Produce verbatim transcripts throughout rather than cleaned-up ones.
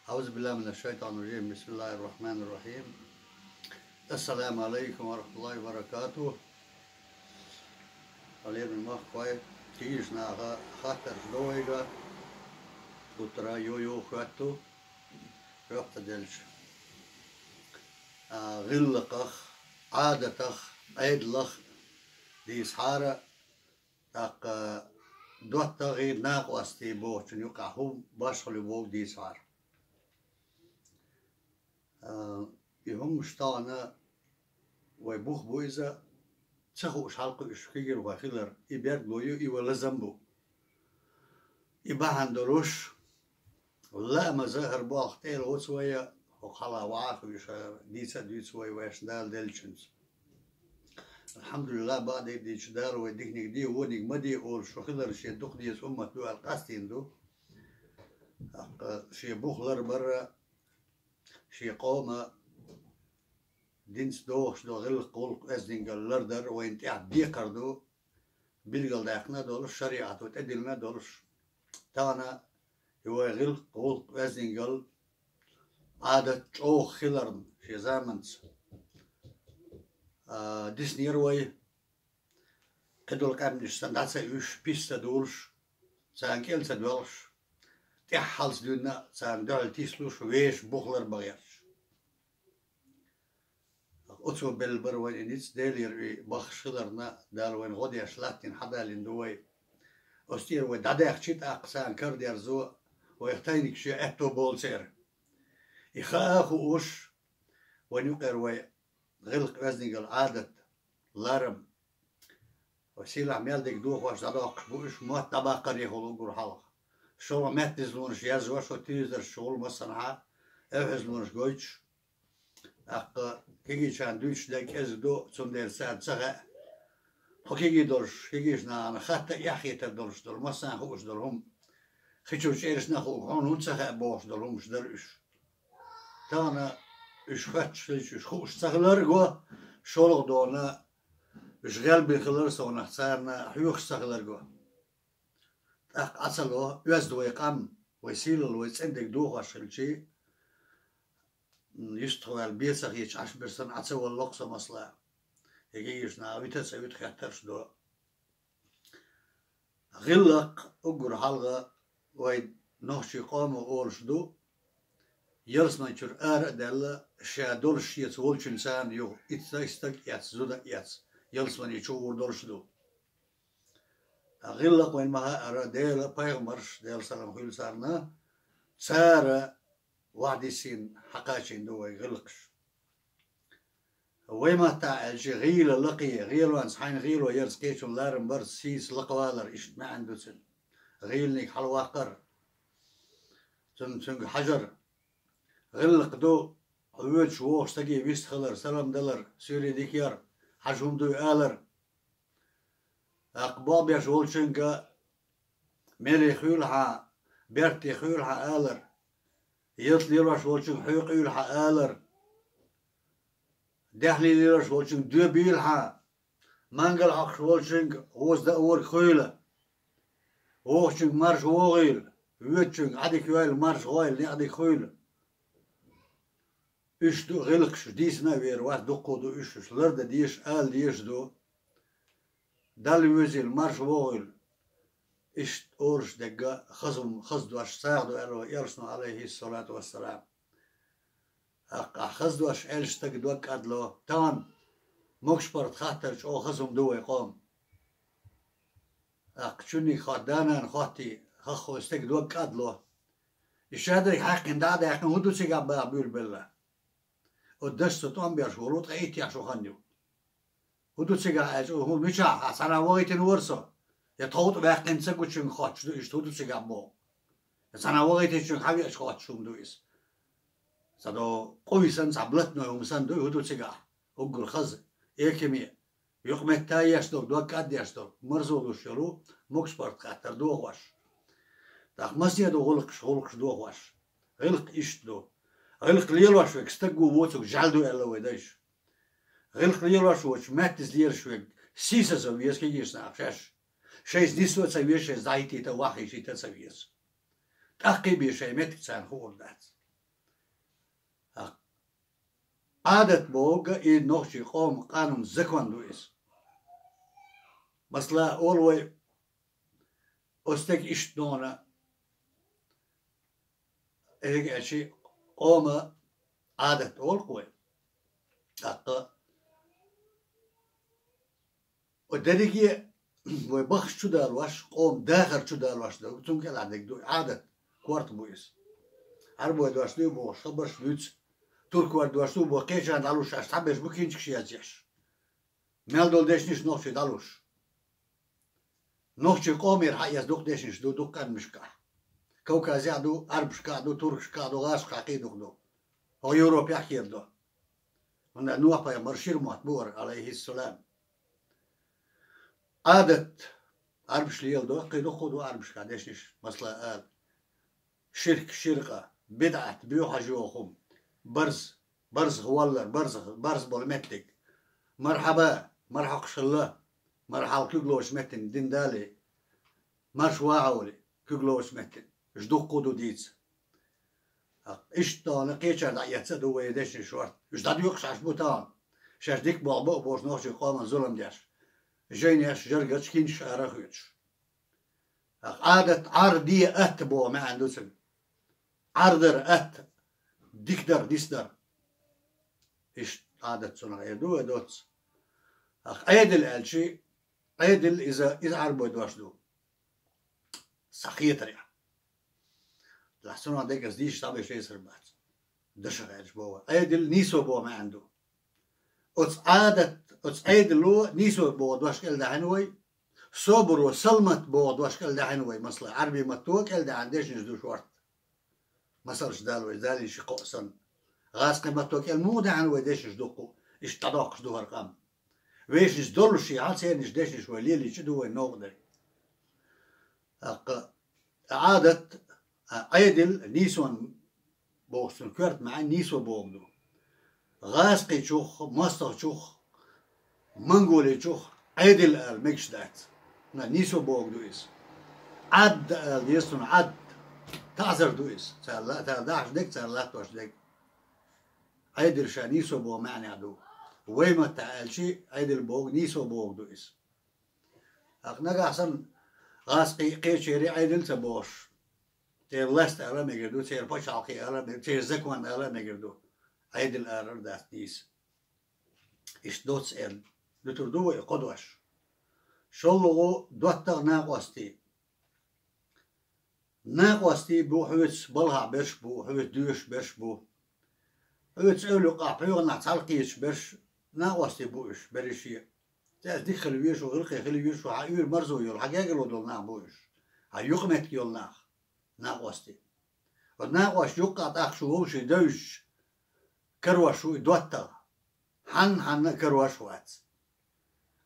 أعوذ بالله من الشيطان الرجيم. بسم الله الرحمن الرحيم. السلام عليكم ورحمة الله وبركاته. Хьалермин махкой, кийш наха хаттарш довайга, гуттара йо-йо хоьтту, жоп ца делча. А, гӀиллакхах, Ӏадатах, Ӏедалах дийцахьара, тӀаккха доттагӀий, накъостий бохучун юкъахь хӀун башхалла боху дийцахьара. А, и хӀумаш тахана вай бух бу иза, ца хууш хьалкхуьуш кегийрхой хилар, и берг ло ю, и вай лазам бу. И бахьана долуш, лаамаза хӀара болх тӀера воцу вай, хӀокху хьала ваха а хуьйша, дийца а дуьйцу вай вайшна Дала деллачуьнца. Алхьамдулиллах, бакъдерг дийцича, Дала вай диканиг де, вониг ма де олуш, шу хилар шен дукха деза уммат ду аьлла къастийна ду. ТӀаккха шен бух ларбарра, шен къоман динца догӀуш долу гӀиллакх, гӀуллакх, оьздангалла лардар вайна тӀехь декхар ду, билгалдаьккхина а долуш, шариӀато тӀедиллина а долуш. Тахана и вай гӀиллакх, гӀуллакх, оьздангалла, Ӏадат чӀогӀа хиларна шен заманца, а, диснера вай, кхидолу къаьмнаш санна дӀа ца уьш, пис ца дулуш, царна кӀел ца доьлхуш, тӀаьххьалц дуьйна а царна дуьхьал тислуш, вешан бух ларбан гӀерташ. Оцо белла бара вайн и ницкъ, Делера и баххаш хиларна, Дала вайна гӀо деш латтийна хьадалийна ду вай. Оцу тӀера вай дӀадаьхча, тӀаккха царна карадерзо, вайх тайниг шен аьтто болу церан. И хаа а хууш, вайн юкъера вай гӀиллакх, оьздангалла, Ӏадат, ларам, вай сийлахь мел дерг дохош дӀадоккхуш бу уьш, мотт дӀабаккхарехула уггар хьалха. ШолгӀа меттазлонаш язъеш, хӀокху телевизорш чухула массанхьа, эвхьазлонаш гойтуш, тӀаккха кегийчарна дуьйцуш дерг кӀезиг ду, цундела царна ца хаьа. Тхо кегий долуш, кегийчу нахана хатта а, эхь хетар долуш долу, массарна хууш долу хӀума, хи чу чӀерашна а хууш, хьуна хӀунда ца хаьа бохуш долу хӀумаш дара уьш. Тахана уьш хоьттуш хилча, уьш хууш ца хилар а го, шолгӀа дона уьш гӀелбина хилар а совнах, царна хьоьхуш ца хилар а го. ТӀаккха Ӏа ца ло, оьзда вай къам, вай сийлалла, вай цӀена дерг дохош хилчий, м, юьстахваьлла бен ца хеташ Ӏаш бира санна, Ӏа ца валло-кх со масала. Кегийчу наха вита а ца вита хеттарш до. ГӀиллакх уггар хьалха вай нохчийн къомо олуш ду, ялсамани чуьра ара а даьлла, ша долуш шеца волчуьнца юха итт стаг а эцна, зуда а эцна, ялсамани чу гӀур долуш ду. ГӀиллакх вайна ма хаъара, Делан пайхамарш, Делан салам хуьлда царна, цара вахьдиссийна хьакхачийна ду вай гӀиллакхаш. Вай маттахь аьлча, гӀийла лакхе, гӀелонца хьайна гӀело ярца кхечун ларам барца, сийца лакхавалар, иштта маьӀна ду цуьнан. ГӀийланиг хьалаваккхар, цунна, цуьнга хьажар. ГӀиллакх ду хьо воьдуш вогӀуш стаге вистхилар, салам далар, суьйре дика яр, хьажа хӀума дуй алар. ТӀаккха болх беш волчуьнга меле хуьйла хьан, берте хуьйла хьан алар, ялта лелош волчуьнга хьоькъуьйла хьан алар, даьхлий лелош волчуьнга доьбийла хьан, мангал хьокхуш волчуьнга гӀоза дан а, ворг хуьйла, вогӀучуьнга марша вогӀийла, воьдучуьнга Ӏа дика йойла, марша гӀойла, некъ дика хуьйла. Уьш ду гӀиллакхаш, дийцина а вер вац, дуккха а ду уьш, уьш лардан дезаш, ала дезаш ду. Далла везийла, марша вогӀийла. Иштта олуш дерг хаза хӀума, хаза дош сагӀа ду аьлла вай элчано, алейхиссалату вассалам. ТӀаккха хаза дош аьллачу стага дог кӀадло. Тахана могуш-паргӀат хаттар чӀогӀа хаза хӀума ду вай къоман. ТӀаккха чуьнниг хатта, да-нана хоттий, хаххой стага дог кӀадло. И шадерг хьаькхина дӀа а даьккхина, хӀун ду цигахь баха буьйлабелла? Оцу дашца тӀом беш волу ткъе иттех шо хан ю. ХӀун ду цигахь аьлча, хӀун, мичахь, хьан цхьана вахийтина вара со? Я тховтӀа ваьккхина ца гучуьнга хоттуш ду иштта, хӀун ду цигахь боху? Я цхьана вахийтинчуьнга хьан веача хоттуш хӀума ду иза? Ца до къуй санна, цхьа блатной хӀума санна дуй, хӀун ду цигахь? Уггар хаза, экаме, юкъаметтаеш долу, дог кӀаддеш долу, марзо луш йолу могуш-паргӀат хаттар дохош. ТӀаккха масне ду гӀуллакхаш, гӀуллакхаш дохош. ГӀиллакх иштта ду. ГӀиллакх лелош верг стаг ву, воцург жӀаьла ду аьлла вай дайша. ГӀиллакх лелош воцуш, маьттаза лелаш верг сийсаза веза кегийчу наха шаьш. Шайца нисо а ца веза, шайца дӀахӀиттийта а, ваххийчийта а ца веза. ТӀаккхий бен шайн меттиг царна хуур дац. Ӏадат боху и нохчийн къоман къанун, закон ду иза. Масала, олу вай, оцу стеган иштта нуна, эриг аьлчи, къоман Ӏадат олу-кх вай. ТӀаккха о дерриге а вай бахаш чу далош, къоман дахар чу далош ду, цунна кӀелхьардерг ду Ӏадат, корта бу иза. Ӏарбой дош ду бохуш хабарш дуьйцу, туркой дош ду боху, кхечарна дӀалуш, аш цхьаберш бу кинчигаш язъеш. Мел долу дешнаш нохчий дӀалуш. Нохчийн къомера хьаэца дукха дешнаш ду дукха къаьмнашкахь. Кавказехь ду, Ӏарбашкахь ду, туркашкахь ду, гӀазкхахь кхин дукха ду. ХӀокху Европехь кхера ду. ХӀунда Нухь-пайхамар шира мотт бу хӀара, алейхиссалам. Ӏадат Ӏарбаша леладо, кхин дукха ду Ӏарбашкахь дешнаш, масала ала: ширк, ширкъа, бидӀат, боьха хьожа йогӀу хӀума, барз, барзах валлар, барзах, барз болу меттиг. Мархьаба, мархьакхуш хилла, мархьал куьг лоцучу меттина дин далий, марша вахьа олий, куьг лоцучу меттина. Уьш дуккха а ду дийца. Иштта тахана кхечара дӀаэцна а ду вай дешнаш шорта. Уьш дӀадоькъуш Ӏаш бу тахана, шаьш дика болх бо а бохуш, нохчийн къоман зулам деш, жайнеш, жаргаш, кинчигаш ара а хоьцуш. Ӏадат, Ӏар, де, атта боху маьӀна ду цуьнан. Ӏар дар, атта, дика дар, нис дар. Иштта Ӏадат цунах эр ду вай доцца. Ӏедил аьлчи, Ӏедил иза, иза Ӏарбой дош ду. Сан хетарехь. Лахь цунах дегаза дийша дӀабеш эсар бац. Даша гӀерташ боху вай. Ӏедил нийсо боху маьӀна ду. Оцу Ӏадат, оцу Ӏедало нийсо боху дош кӀелдаьхьна вай. Собаро салмат боху дош кӀелдаьхьна вай, масала, Ӏарбийн матто кӀелдаьхьна дешнаш ду шорта. Масалш дала вай, далийна ши-кхоъ санна. ГӀазкхийн матто кӀел муха даьхьна вай дешнаш дуккха, иштта дӀадоккхуш ду хӀара къам. Вешнаш доллушехь, цернаш дешнаш вай лелийча ду вай новкъа дерг. ТӀаккха Ӏадат, а, Ӏедил, нийсонан бохучун коьрта маьӀна нийсо бохург ду. ГӀазкхичух, мостагӀчух, монголичух Ӏедил ала мегаш дац. На, нийсо бохург ду иза. Ӏадда ала деза цунах, Ӏадда. ТаӀзар ду иза. Цара ла-, цара дахьаш дерг, цара латтош дерг. Ӏедил ша нийсо боху маьӀнехь ду. Вай маттахь аьлчи, Ӏедил бохург нийсо бохург ду иза. ТӀаккха нагахь санна гӀазкхий кхечерий Ӏедил ца бохуш, церан власть ала а мегар ду, церан пачхьалкх ала а мегар ду, церан закон ала а мегар ду. Ӏедил алар дац нийса. Иштта доцца эр дуьтур ду вай кхо дош. ШолгӀа, доттагӀий, накъостий. Накъостий бу хьоьца балхахь берш бу, хьоьца доьшуш берш бу. Хьоьца эвла юккъехь пхьоьгӀанехь цхьалкхеташ берш, накъостий бу уьш, берриш а. Цаьрца дика хила везаш ву, гӀиллакхе хила везаш ву, хьан уьйр марзо йолу, хьан гергарло долу нах бу уьш. Хьан юкъаметтиг йолу нах, накъостий. Оцу накъосташна юккъехь тӀаккха шу вовшийн девзаш карош ву и доттагӀа. Хьанна-хьанна а карош вац.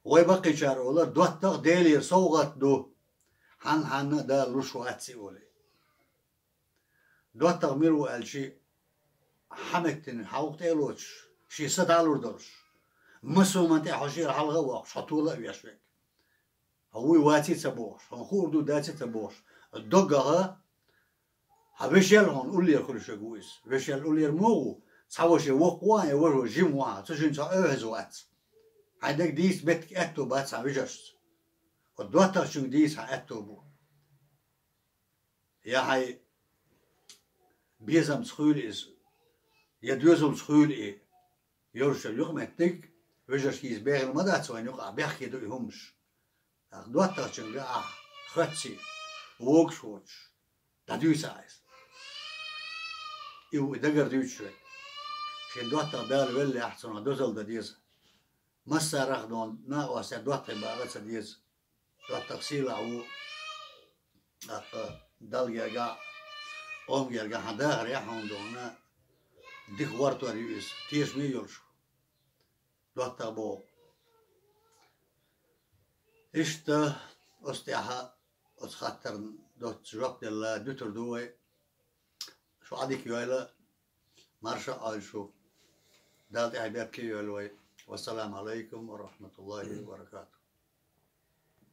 Вай баккхийчара олу, доттагӀа Делера совгӀат ду. Хьанна-хьанна а Дала луш вац и олий. ДоттагӀа мила ву аьлчи, хьан меттина хьан вукху тӀе а лоцуш, шен са дӀа а лур долуш, массо а хӀуманна тӀехь хьо шена хьалха а воккхуш, хьо тола а веш верг. Хьо вуй ваций ца бохуш, хьуна хуур ду даций ца бохуш, доггах а хьан вешел хьуна уллера хуьлуш верг ву иза. Вешел уллера муха ву? Цхьа ваша воккха ву хьан, я важа жима ву хьан, цу шинна цхьа оьгӀаз вац. Хьайн дерг дийца меттиг аьтто бац хьан вежаршца. Оцу доттагӀчуьнга дийца хьан аьтто бу. Я хьайн безамца хуьйла иза, я доьзалца хуьйла и, йолуш йолу юкъаметтиг, вежаршка иза бехила ма дац вайна юкъахь, бехке ду и хӀуманаш. ТӀаккха доттагӀчуьнга ахь хоьттий, вогуш воцуш, дӀадуьйцу ахь иза. И ву и дагара дуьйцуш верг. Шен доттагӀа Дала веллехь, цунах дозалла дан деза. Массарах а дона накъостий доттагӀий бакъа ца деза. ДоттагӀа сийлахь ву, тӀаккха Далла гергахь а, къоман гергахь а хьан дахарехь а хьуна дона дика гӀортор ю иза, тешаме а йолуш ву. ДоттагӀа боху. Иштта оцу тӀехь оцу хаттарна доцца жоп делла дуьтур ду вай. Шу Ӏа дика йойла, марша Ӏойла шу. Дала тӀаьхье бепке а йойла вай. Вассаламу Ӏалайкум ва рахьматуллахӀи ва баракатухӀ.